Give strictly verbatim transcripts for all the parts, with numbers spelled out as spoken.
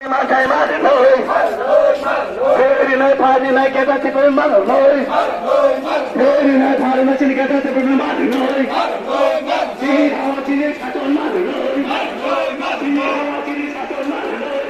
Manthai manrwnoi. Rinai pharinai keta tipoi manrwnoi. Rinai pharinai chini keta tipoi manrwnoi. Chini hawa chini saton manrwnoi. Chini hawa chini saton manrwnoi.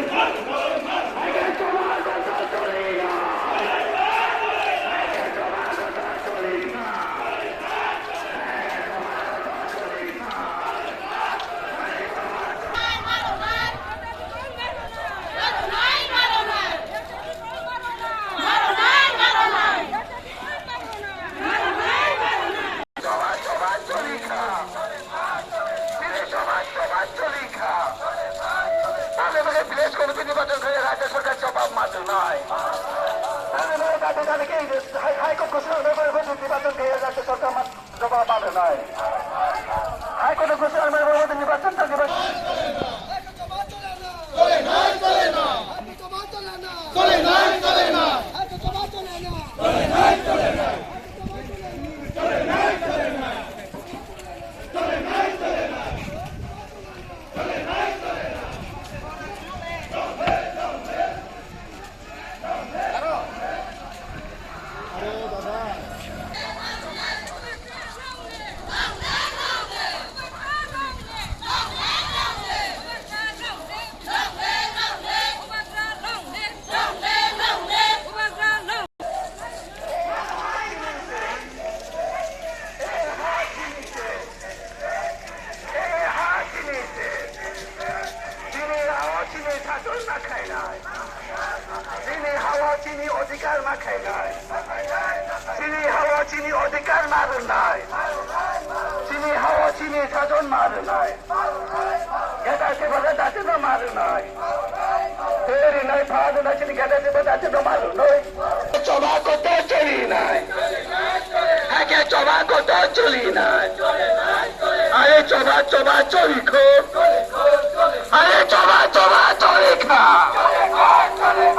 Hai kono kusu ang nai bai bai ni bachan tang ni bachan. Chini hao chini sajon ma khainai. Chini hao chini odhikar ma khainai. Chini hao chini odhikar ma rwnai. Chini hao chini sajon ma rwnai. Geta se bada date no ma rwnai. Teri nai phadu na chini geta se bada date no ma rwnai. Choba koto choli nai. Hake choba koto choli nai. Are choba choba choli kho. Are choba choba choli kha.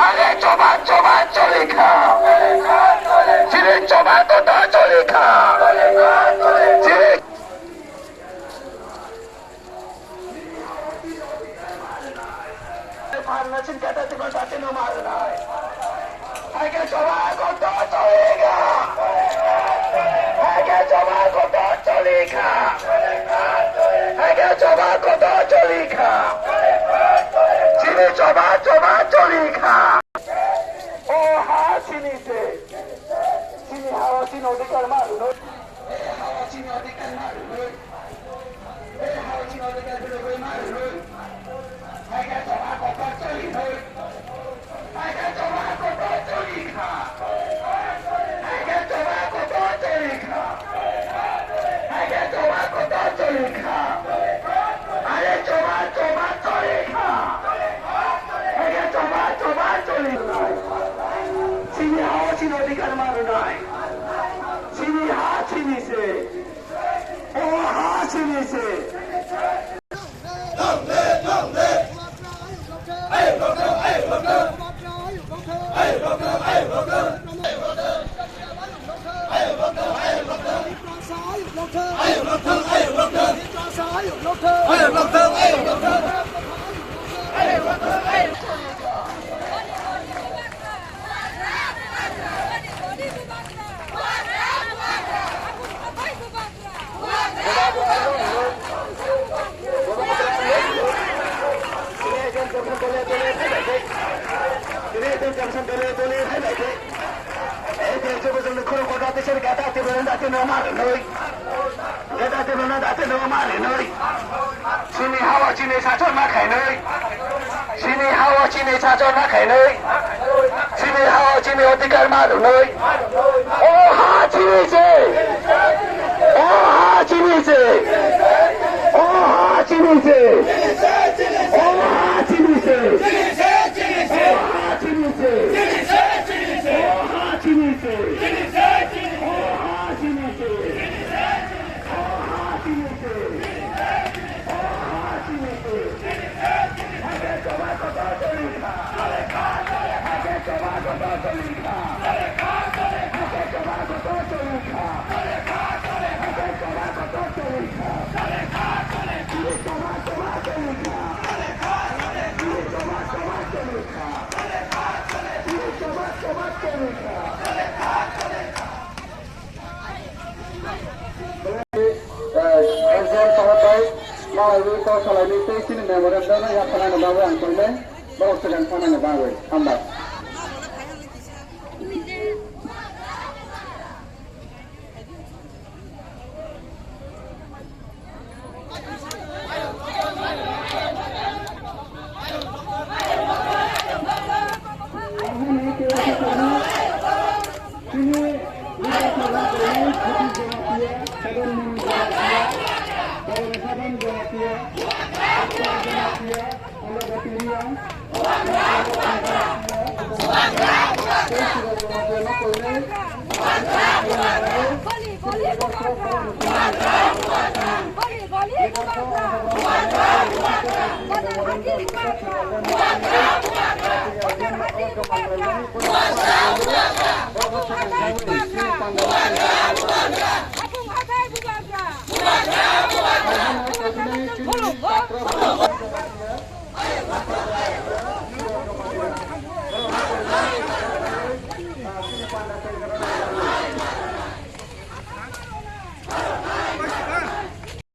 Are choba choba choli kha. Chini choba koto choli kha. Chini Pharna chini kata tima dati no marnai. Hai ke choba koto choli kha. Hai ke choba koto choli kha. Hai ke choba koto choli kha. Chini choba choba choli kha. O ha chini se. Chini ha o chini odhikar marnai. Chini ha o chini odhikar marnai. Chini ha chini se. O ha chini se. Geta tebelna dati no mari noi. Chini ha o chini sajon ma khainoi. Chini ha o chini sajon ma khainoi. Chini ha o chini odhikar ma rwnoi. O ha chini se. O ha chini se. O ha chini se. O ha chini se. O ha chini se. O ha chini se. O ha chini se. President Sahab bai, malaiwi kok salaini tei chini memorandum no yaphanani bagwi ang koinai, borok swkang thanani bagwi. Hambai.